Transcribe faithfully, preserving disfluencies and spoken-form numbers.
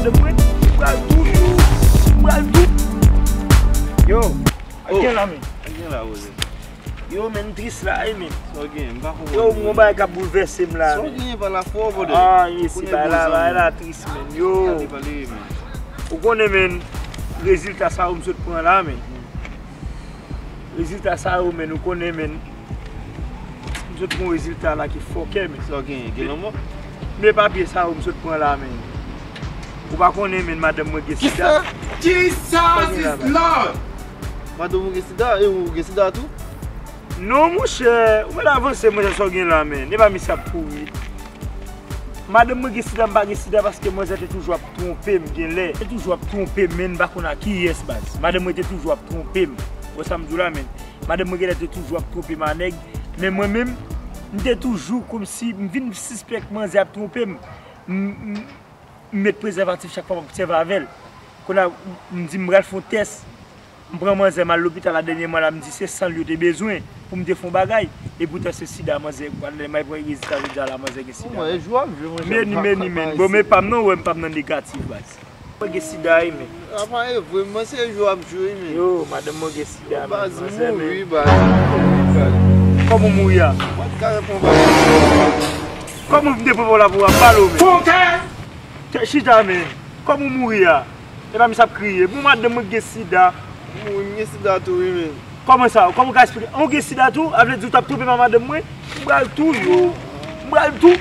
Mwen, m pral tou, yo. M pral tou. Yo, gen la, men. Gen la, Roger. Yo, men, m tris la, wi, men. Sa w gen? M pa konprann. Yo, m gon bagay k ap boulvèse m la, men. Sa w gen? Pale fò, brother. Ah, yes, bagay la, bagay la tris, men. Yo. Pale, pale, men. Ou konnen, men, rezilta sa yo m sot pran la, men. Rezilta sa yo, men, ou konnen, men. M sot pran rezilta la ki fòkè, men. Sa w gen? Gen lanmò? Men papye sa yo m sot pran la, men. Ou pa konnen, men, madanm mwen gen sida. Jesus is Lord! Madanm ou gen sida? E ou gen sida tou? Non, monchè, ou mèt avanse, monchè, sa w gen la, men. E pa misye ap kouri. Madanm mwen gen sida, m pa gen sida, paske manzè te toujou ap twonpe m, genlè. Te toujou ap twonpe m, men m pa konn a kiyès, baz. Madanm mwen te toujou ap twonpe m. Wè sa m di w la, men. Madanm mwen genlè te toujou ap twonpe m a nèg. Men mwen menm, m te toujou kòmsi, m vin sispèk manzè ap twonpe m. M, m, m met prezèvatif chak fwa m ap obsève avè l. Kounye a, m di m pral fè yon tès. M pran manzè, m al lopital la dènyèman la, m di se san l yo te bezwen pou m te fè yon bagay. Epoutan se sida manzè, lè m al pran rezilta jodi a la, manzè gen sida. Meni, meni, meni. Bon, men pa m non, wè m pa m nan negatif, baz. Mwen gen sida, wi, men. Apa e vre, mwen se jou ap jwe, men. Yo, madanm mwen gen sida, men. Baz, manzè, mouri, baz. Kòman w mouri a? Mwen t ka reponn bagay. Kòman w vin te pran la pou w ap pale, men? Fon kè! Chita, men. Kòman w mouri a? E pa misye ap kriye. Bon, madanm mwen gen sida. Mwen gen sida tou, wi, men. Kòman sa? Kòman w ka eksplike? Ou gen sida tou? A vle di w t ap twonpe m a madanm mwen? M pral tou, yo. M pral tou.